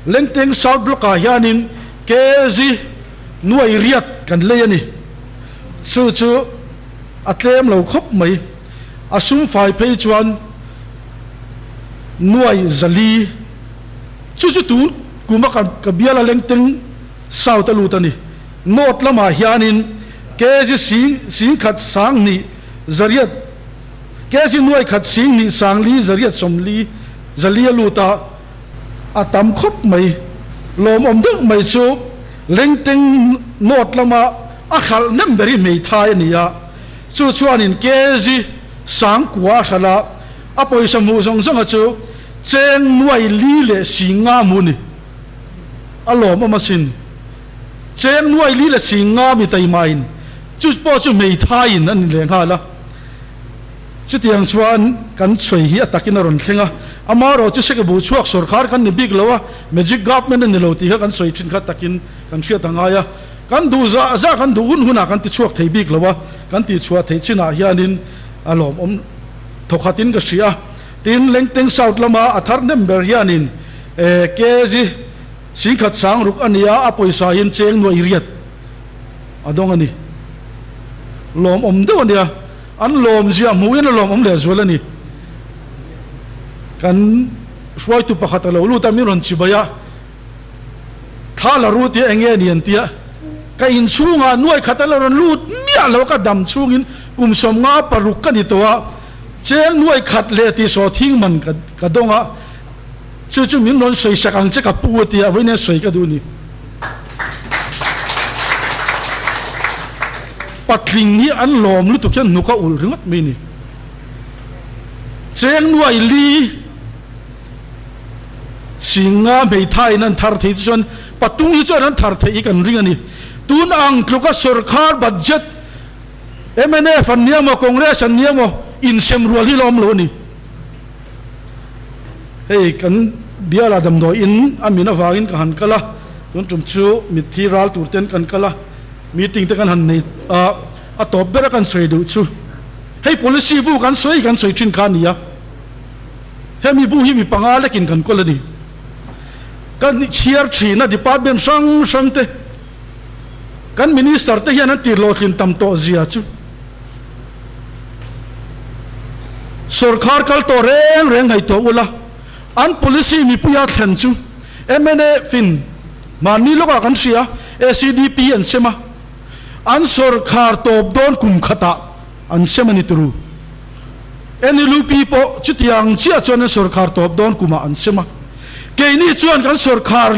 Lengteng South Block-ah hianin kg Nuai riat kan lei a ni. Chu chu a tlem lo khawp mai. A sum fai phei chuan nuai 400. Chu chu tun kuma ka bial a lengteng south a lut a ni. North lamah hianin kg sing 10 2 100 kg 1000 2 4 150 400 a lut a. A tam khawp mai. Lawmawm deuh mai chu Lengteng North lama a hralh nem ber hi hmeithai a ni a, chu chuanin kg 9000 a hralh a, a pawisa hmuh zawng zawnga chu cheng nuai li leh 50 hmuh a ni. A lawmawm asin. Cheng nuai li leh 50 mi taimain chu pawh chu hmeithaiin a ni leh nghal a. Chutiang chuan kan sawi hi a takin a rawn thleng a, amaherawh chu Sekebu chhuak sawrkhar kan ni bik lo a, magic government a ni lo tih kha kan sawi thin kha takin kan hriat a ngai a, kan duh zah zah kan duh hun hunah kan ti chhuak thei bik lo a, kan tih chhuah theih chinah hianin a lawmawm thawkhatin ka hria a. Tin, Lengteng South lama a thar hnem ber hianin kg 10 600 a ni a, a pawisa in cheng 800 a dawng a ni. Lawmawm deuh a nia. An lawmzia hmuhin a lawmawm leh zual a ni. Kan hruaitu pakhat a lo lut a, min rawn chibai a, Thla la ru tia eng nge ni an tia, ka inchhungah nuai khat a la rawn lut miah lo, ka dam chhungin kum 56 ka ni tawh a, cheng nuai khat leh tih saw thing man ka dawng a, chu chu min rawn sawi sak ang che ka pu a tia, vawiin sawi ka duh a ni. Patling hi an lawm lutuk hian hnuk a ulh ringawt mai ni. Cheng nuai li singa hmeithaiin an thar thei te chuan patung hi chuan an thar theih hi kan ring a ni. Tun ang tluka sorkar budget mnf an nia maw Congress an nia maw insem rual hi la awm lo a ni. Hei kan biala damdawi in a min avangin ka han kal a, tun tum chu mitthi ral tur ten kan kal a, meeting te kan han nei a, a tawp ber a kan sawi duh chu hei policy bu kan sawi kan sawi thin kha a ni a, hemi bu hi mi panga lekin kan kawl a ni. Kan chhiar thin a department hrang hrang te kan minister te hian an tir hlawhtlin tam tawh zia chu. Sorkar kal tawh reng reng ngaihtuah ula, an policy mipuia thlen chu mnf in mahni lawkah kan hria, ACDP an sem a, an sorkar tawp dawn kum khatah an sem a ni turu. NLUP pawh chutiang chiah chuan an sorkar tawp dawn kumah an sem a, keini chuan kan sorkar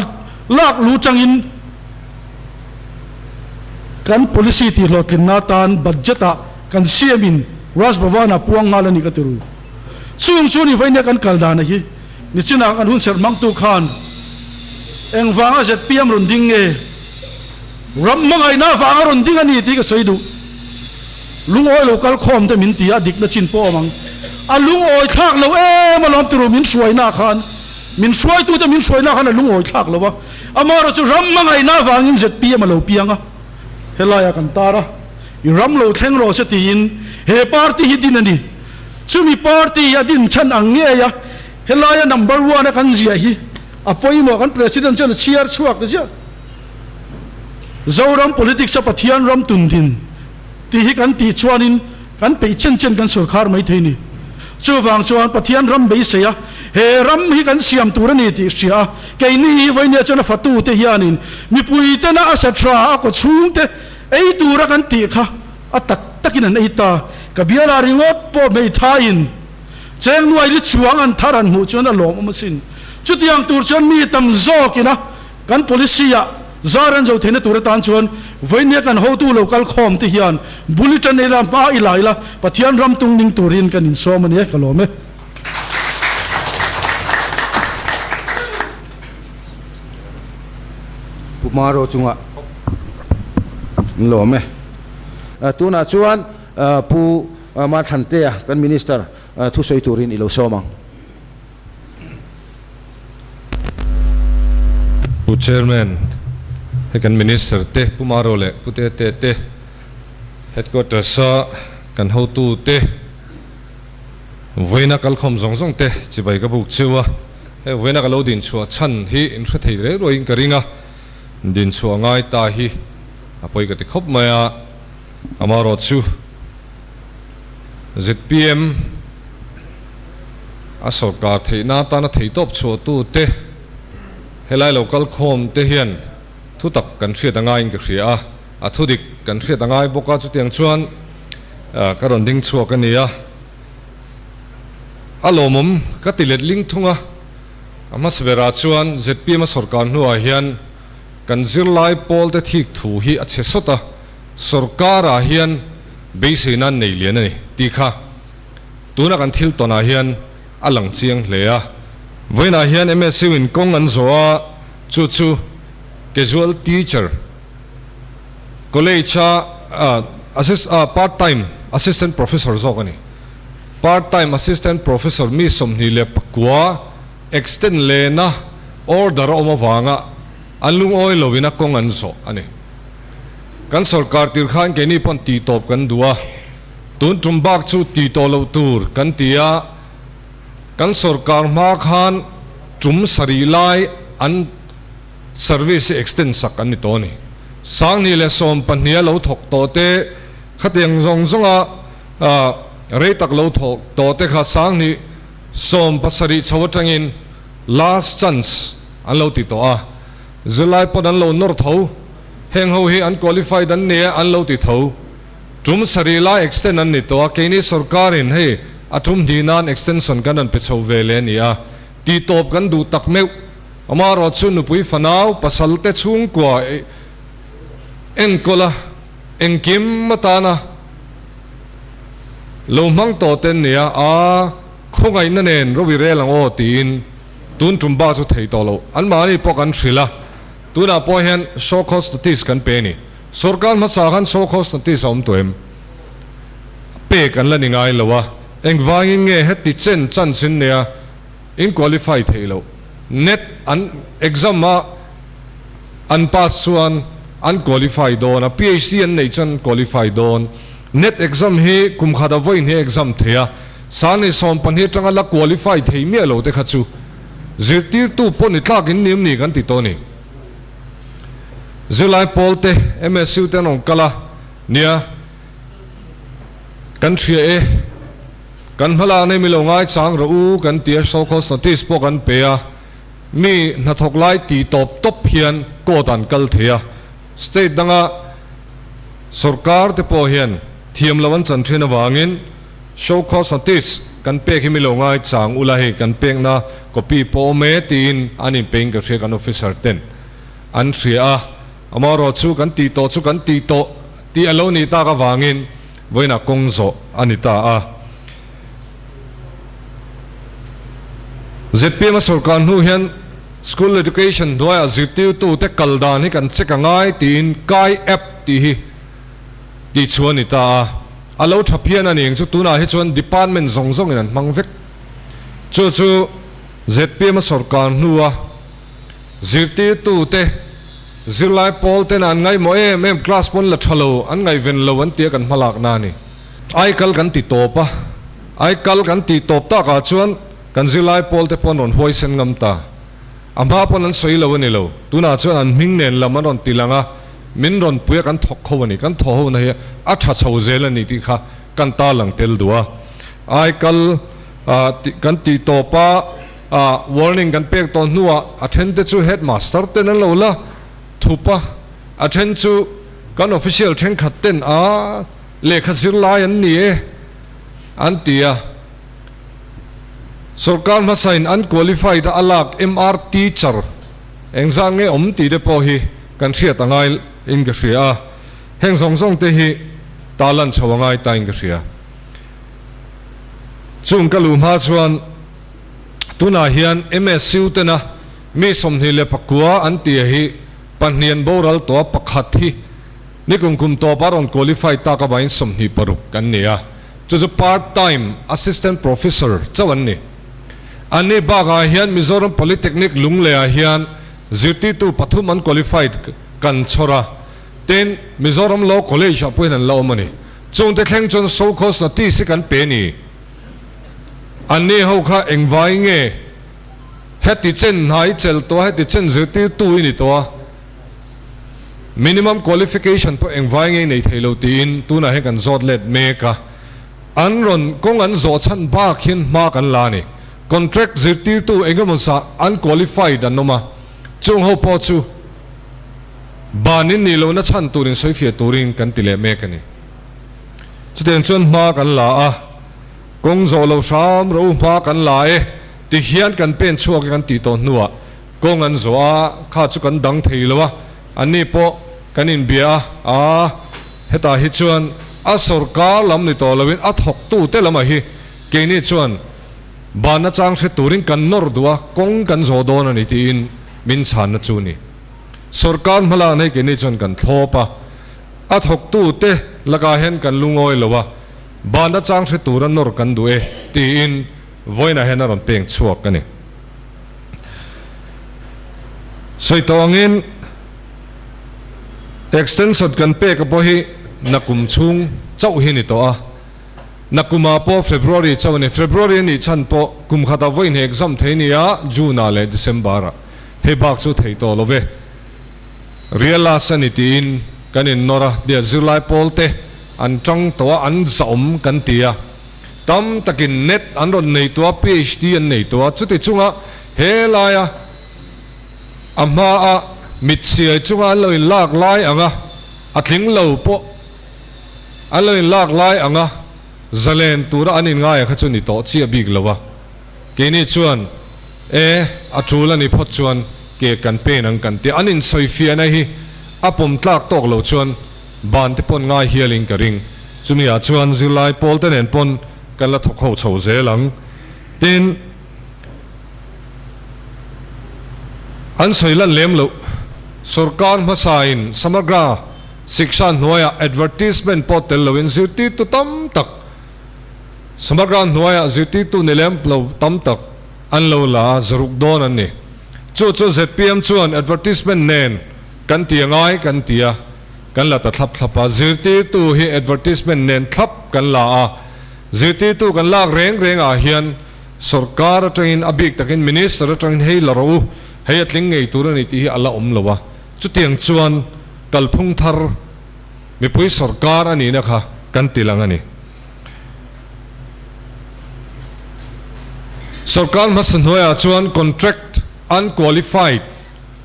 lak lu tangin kan policy tihhlawhtlinna atan budget-ah kan siamin Raj Bhavan-ah puang nghal a ni ka ti ru. Chung chu ni vawinia kan kal dan a hi. Nichinah kan hunserh hmangtu khan engvanga zpm rawn ding nge? Ram hmangaihna avanga rawn ding a ni tih ka sawi duh. Lungawi lo kal khawm te min ti a, dikna chin pawh awm ang. A lungawi thlak lo em alawm ti ru min hruaina khan. Min hruaitute min hruaina khan a lungawi thlak lo a. Amaherawhchu ram hmangaihna avangin zpm a lo piang a. Helaiah kan tar a, i ram lo thleng rawh se tiin he party hi din a ni. Chumi party a din chhan ang ngei a, helaia number one a kan ziah hi a pawimawh kan President chuan a chhiar chhuak ziah. Zoram politics a Pathian ram tun din tih hi kan tih chuanin kan peih chen chen kan sorkhar mai thei ni. Chuvang chuan Pathian ram beisei a, he ram hi kan siam tur a ni tih hria a, keini hi vawinia chuan a fatute hianin mipui tena a sa tha a kaw chhungte ei tura kan tih kha a tak takin an ei ta. Ka biala ringawt pawh hmeithaiin cheng nuai li chuang an thar an hmuh chuan a lawmawm asin. Chutiang tur chuan mi tam zawkin a Kan policy-ah zar an zo theihna tur atan chuan vawinia kan hotu lo kal khawm te hian bul i tan ila, hma i la ila, Pathian ram tung ning turin kan insawm a ni e, ka lawm e. Pu Maro chungah an lawm e. Tunah chuan Pu Mathlantea kan Minister thusawi turin i lo sawm ang. Pu Chairman, hei kan Minister te, Pu Maro leh Pu Tete te, Headquarters a kan hotu te, vawiina kalkhawm zawng zawng te chibai ka buk cheu a, hei vawiina ka lo dinchhuah chhan hi in hre thei rei ruaiin ka ring a, dinchhuah ngai ta hi a pawi ka ti khawp mai a, amaherawhchu zpm a sorkar theihna atana theitawp chhuahtute helai lo kal khawm te hian thutak kan hriat a ngaiin ka hria a, a thudik kan hriat a ngai bawk a, chutiang chuan ka rawn ding chhuak a ni a, a lawmawm ka ti let ling thung a, a hmasa berah chuan zpm a sorkar hnuah hian kan zirlai pawl te thik thu hi a chhe sawt a, sorkarah hian beisei nan nei lian a ni tih kha tuna kan thil tawnah hian a lang chiang hle a. Vawiinah hian MSU in kawng an zawh a, chu chu casual teacher, college a assist part time assistant professor zawk a ni. Part time assistant professor mi 29 extend lehna order a awm avanga an lungawi lovin a kawng an zawh a ni. Kan sorkar tir khan keini pawn tih tawp kan duh a, tun tum bak chu tih tawh loh tur kan ti a, kan sorkar hma khan tum sarih lai an service hi extend sak an ni tawh a ni. 2012 a lo thawk tawh te khatiang zawng zawnga rei tak lo thawk tawh te kha 2017 chho atangin last chance an lo ti tawh a. Zirlai pawn an lo nawr tho, heng ho hi an qualified an nia an lo ti tho. Tum sarih lai extend an ni tawh a, keini sorkarin hei a tum hnih nan extension kan rawn pe chho ve leh a ni a, tih tawp kan duh tak meuh. Amaherawhchu nupui fanau, pasal te chhungkua enkawl a, engkim atana lo hmang tawh te an ni a, aa. Khawngaihna nen ro i rel ang aw tiin tun tum bak chu thei tawh lo. Anmahni pawh kan hrilh a, tunah pawh hian show cause notice kan pe a ni. Sorkar hmasa khan show cause notice a awm tawh em? Pek an la ni ngai lo a, engvangin nge heti chen chance in nia in qualify theih loh? Net an exam a an pass chuan an qualify dawn a, PhD an neih chuan an qualify dawn. Net exam hi kum khat a vawiin hi exam thei a, Sani 12 atanga la qualify thei miah lo te kha chu zirtirtu pawh ni tlak in niam ni kan ti tawh a ni. Zirlai pawl te MSU te an rawn kal a, nia kan hria e, kan hmalak nei mi lo ngaichang rawh u kan ti a, show cause notice pawh kan pe a, mi hnathawk lai ti tawp tawp hian court an kal thei a, state danga sorkar te pawh hian thiam lo an chan thin avangin show cause notice kan pek hi mi lo ngaichang ula hei kan pekna copy pawh awm e tiin an inpein ka hria kan officer ten an hria a, amaherawh chu kan tih tawh chu kan tih tawh tih a lo nih tak avangin vawiinah kawng zawh a ni ta a. Zpm a sorkar hnu hian School Education hnuaiah zirtirtute kal dan hi kan check a ngai tiin Kai App tih hi tihchhuah a ni ta a. A lo tha phian a ni ang chu tunah hi chuan department zawng zawngin an hmang vek. Chu chu zpm a sorkar hnua zirtirtute zirlai pawl tena an ngaihmawh em em class pawn la tha lo an ngaihven lo an tia kan hmalakna a ni. Aikal kan ti tawp a, aikal kan tih tawp takah chuan kan zirlai pawl te pawh an rawn huaisen ngam ta. A hma pawn an sawi lo a ni lo, tunah chuan an hming nen lam an rawn ti lang a, min rawn pui a kan thawk ho a ni, kan thaw ho na hi a tha chho zel a ni tih kha kan tarlang tel duh a. Aikal kan tih tawp a, warning kan pek tawh hnuah a then te chu headmaster ten an lo la thup a, a then chu kan official thenkhat ten a Lehkha zirlai an ni e, an ti a. Sorkar hmasain an qualified a a lak MR teacher engzah nge awm tih te pawh hi kan hriat a ngai in ka hria a. Heng zawng zawng te hi ta lan chho a ngai ta in ka hria. Chung ka luh hma chuan tunah hian MSU tena mi 29 an tia hi pahnian boral tawh a pakhat hi Nikum kum tawpa rawn qualify tak avangin 26 kan ni a, chu chu part time assistant professor chauh an ni. Anni bakah hian Mizoram Polytechnic Lungleiah hian zirtirtu pathum an qualified kan chhawr a, tin Mizoram Law College ah pawhin an la awm a ni. Chungte thleng chuan show cause notice hi kan pe ni. Anni ho kha engvai nge heti chen hna i chelh tawh a, heti chen zirtirtu i ni tawh a, Minimum qualification pawh engvai ngei nei thei lo tiin tunah hian kan zawt let mek a, an rawn kawng an zawh chhan bak hian hma kan la a ni. Contract zirtirtu engemaw zah an qualified an awm a, chung ho pawh chu banin nih lohna chhan turin sawifiah turin kan ti leh mek a ni. Chutiang chuan hma kan la a, kawng zawh lo hram rawh u hma kan la e ti hian kan pen chhuak e kan tih tawh hnuah Kawng an zawh a, kha chu kan dang thei lo a, anni pawh kan inbia a, aa hetah hi chuan a sawrkar lam ni tawh loin a thawktute lamah hi keini chuan banna chang hre turin kan nawr duh a, kawng kan zawh dawn a ni tiin min chhanna chu ni. Sawrkar hmalakna hi keini chuan kan thlawp a, a thawktute lakah hian kan lungawi lo a, banna chang hre tura nawr kan duh e tiin vawiinah hian a rawn peng chhuak a ni. Sawi tawh angin extension kan pek a pawh hi nakum chhung chauh hi ni tawh a, nakumah pawh February chauh a ni. February a nih chhan pawh kum khatah vawiin hi exam thei nia June-ah leh December-ah hei bak chu thei tawh lo ve. Real-as a ni tiin kan innawr a, nia zirlai pawl te an tang tawh a, an zahawm kan ti a. Tam takin net an rawn nei tawh a, PhD an nei tawh a, chuti chunga he laia a hmaa mit siai chunga an lo inlak lai anga a tling lo pawh an lo inlak lai anga zalen tura an inngaia kha chu ni tawh chiah bik lo a. Keini chuan e, a tul a ni phawt chuan ke kan pen ang kan ti a, an insawifiahna hi a pawm tlak tawk lo chuan Ban te pawn ngai hialin ka ring. Chumi ah chuan zirlai pawl te nen pawn kan la thawk ho chho zel ang. Tin, an sawi lan lem loh. Sorkar hmasain Samagra Shiksha hnuaiah advertisement pawh tel loin zirtirtu tam tak, Samagra hnuaiah zirtirtu ni lem lo tam tak an lo la a, zaruk dawn an ni. Chu chu zpm chuan advertisement nen kan ti a ngai kan ti a, kan la ta thlap thlap a. Zirtirtu hi advertisement nen thlap kan la a, zirtirtu kan lak reng rengah hian sorkar atangin a bik takin minister atangin hei la rawh u, hei a tling ngei tur a ni tih hi a la awm lo a. Chutiang chuan kalphung thar mipui sorkar a nihna kha kan ti lang a ni. Sorkar hmasa hnuaiah chuan contract unqualified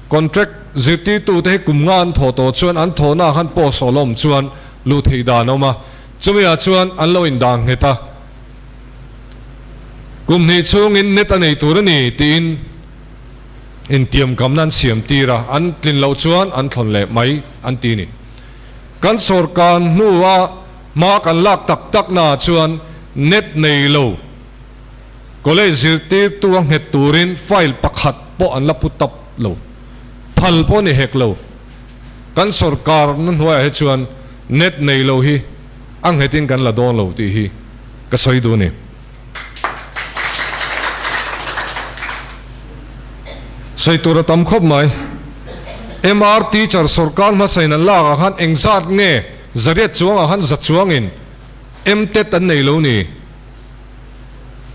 contract zirtirtute hi kum nga an thawh tawh chuan an thawhnaah khan post awlawm awm chuan luh theih dan a awm a, chumiah chuan an lo indah nghet a. Kum hnih chhungin net a nei tur a ni tiin intiamkamna an siam tir a, an tlin loh chuan an thlawn leh mai an ti ni. Kan sorkar hnua hma kan lak tak tak naah chuan net nei lo college zirtirtu a nghet turin file pakhat pawh an la pu tap lo, phal pawh ni hek lo. Kan sorkar na hnuaiah hi chuan net nei lo hi a nghetin kan la dawn lo tih hi ka sawi duh a ni. Sawi tur a tam khawp mai. MR teacher sorkar hmasain an lak ah khan engzat nge zariat chuang ah khan za chuangin MTET an nei lo ni.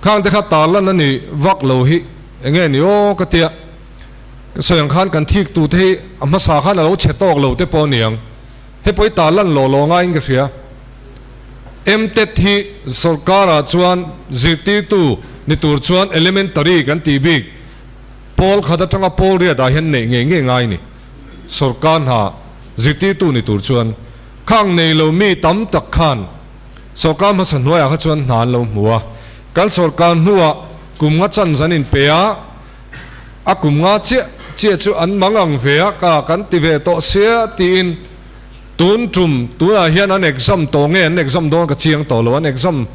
Khang te kha tarlan a ni vak lo hi enge ni aw ka tia. Ka sawi ang khan kan thik tu te hi a hmasa khan a lo chhe tawk lo te pawh a niang. He pawh hi tarlan lawh lawh ngaiin ka hria. MTET hi sorkarah chuan zirtirtu ni tur chuan elementary kan tih bik pawl khat atanga pawl riat ah hian neih ngei ngei ngai ni. Sorkar hna zirtirtu ni tur chuan khang nei lo mi tam tak khan sorkar hmasa hnuaiah kha chuan hna an lo hmu a. Kan sorkar hnuah kum nga chance an inpe a, a kum nga chiah chiah chu an mang ang ve a ka kan ti ve tawh sia tiin Tun tum tunah hian an exam tawh nge an exam dawn ka chiang tawh lo, an exam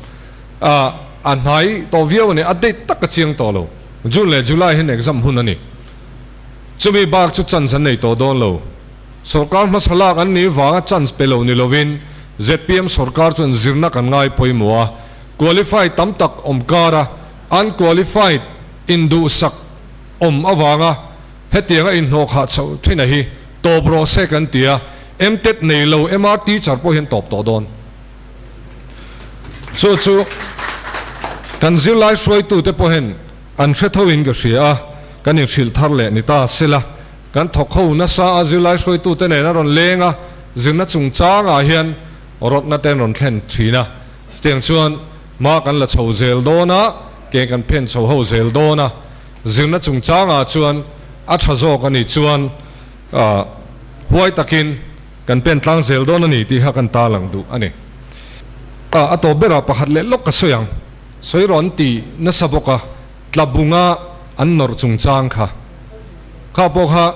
ah a hnai tawh viau a ni, a date tak ka chiang tawh lo, June leh July hian exam hun a ni. Chumi bak chu chance an nei tawh dawn lo. Sorkar hmasa lak an nih vanga chance pe lo ni lovin zpm sorkar chuan zirna kan ngai pawimawh a, qualified tam tak awm kara unqualified induhsak awm avanga hetianga inhnawhkhah chhoh thin a hi Tawp rawh se kan ti a, MTET nei lo MR teacher pawh hian tawp tawh dawn. Chu chu kan zirlai hruaitute pawhin an hre thoin ka hria a, kan inhrilh thar leh ni ta sela, kan thawk ho nasa a zirlai hruaitute nen a rawn leng a, zirna chungchangah hian rawtna te an rawn thlen thin a, chutiang chuan hma kan la chho zel dawn a, ke kan phen chho ho zel dawn a. Zirna chungchangah chuan a tha zawk a nih chuan huai takin kan pen tlang zel dawn a ni tih kha kan ta lang duh a ni. A tawp berah pakhat leh lawk ka sawi ang. Sawi rawn ti nasa bawk a, tlabunga an nawrh chungchang kha. Kha pawh kha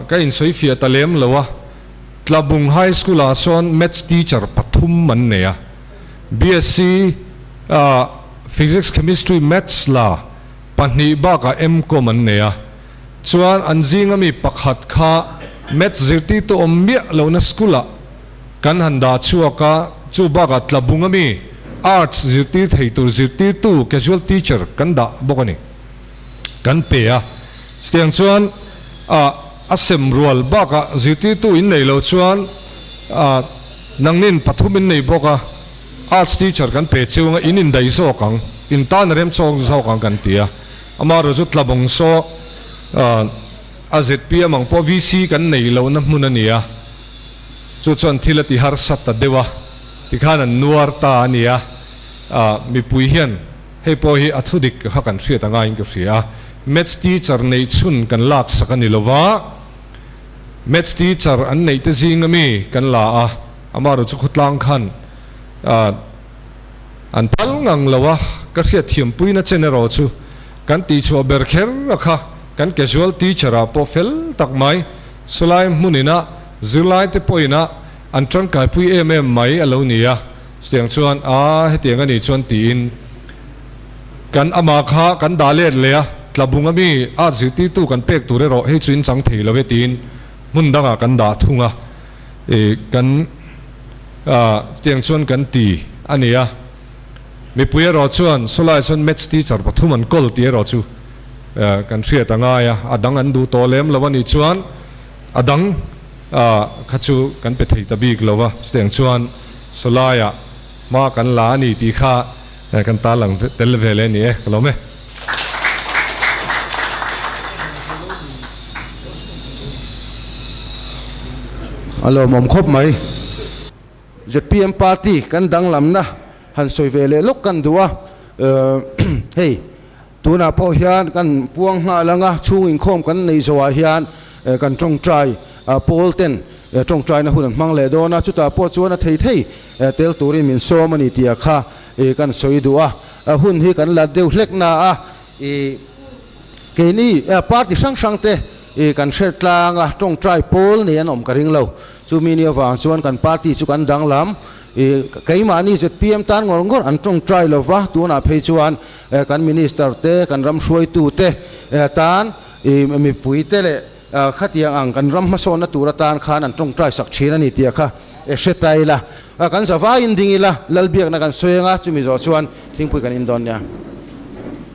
ka insawi fiah ta lem lo a, Tlabung High School ah sawn Maths teacher pathum an nei a, BSc Physics, Chemistry, Maths la pahnih bakah MCom an nei a, chuan an zinga mi pakhat kha Maths zirtirtu awm miah lohna school ah kan han dah chhuak a, chu bakah tlabunga mi Arts zirtir thei tur zirtirtu, casual teacher, kan dah bawk a ni. Kan pe a, chutiang chuan a sem rual bakah zirtirtu in nei lo chuan nangnin pathum in nei bawk a, Arts teacher kan pe chiu anga in indai zawk ang, in tan a rem chawk zawk ang kan ti a. Amaherawh chu tlabawng saw a zpm ang pawh VC kan nei lohna hmun a ni a, chu chuan thil a ti harsa ta deuh a, tikhan an nuar ta a ni a. Mipui hian hei pawh hi a thudik kha kan hriat a ngaiin ka hria a, Maths teacher neih chhun kan laksak a ni lova, Maths teacher an neih te zinga mi kan la a, Amaherawh chu khawtlang khan an phal ngang lo a, ka hriatthiam puina chen erawh chu kan tihchhuah ber kher a kha kan casual teacher ah pawh fel tak mai, sawlai hmun ina zirlai te pawh ina an tangkaipui em em mai a lo ni a, chutiang chuan a hetiang a nih chuan tiin. Kan ama kha kan dah let leh a, tlabung ami a zirtirtu kan pek tur erawh hei chu in chang thei lo e tiin hmun dangah kan dah thung a, ih kan tiang chuan kan ti a ni a. Mipui erawh chuan sawlai chuan maths teacher pathum an kawl tih erawh chu kan hriat a ngai a, a dang an duh tawh lem lo a nih chuan a dang kha chu kan pe thei ta bik lo a, chutiang chuan sawlaiah hma kan la a ni tih kha kan tarlang tel ve leh a ni e, ka lawm e. A lawmawm khawp mai. Zpm party kan danglamna han sawi ve leh lawk kan duh a, hei tunah pawh hian kan puang nghal anga chhung inkhawm kan nei zawhah hian kan tawngtai pawl ten tawngtaina hun an hmang leh dawn a, chutah pawh chuan a thei thei tel turin min sawm a ni tih kha kan sawi duh a, hun hi kan la deuh hlek na a, keini party hrang hrang te kan hre tlang a, tawngtai pawl nei an awm ka ring lo. Chumi ni avang chuan kan party chu kan danglam. Keimahni zpm tan ngawr ngawr an tawngtai lova, tunah phei chuan kan minister te, kan ram hruaitu te tan mipui te leh khatiang ang kan ram hmasawnna tur atan khan an tawngtai sak thin a ni tih kha hre ta ila. Kan zavaiin ding ila, Lalbiakna kan sawi anga, chumi zawh chuan thingpui kan in dawn nia.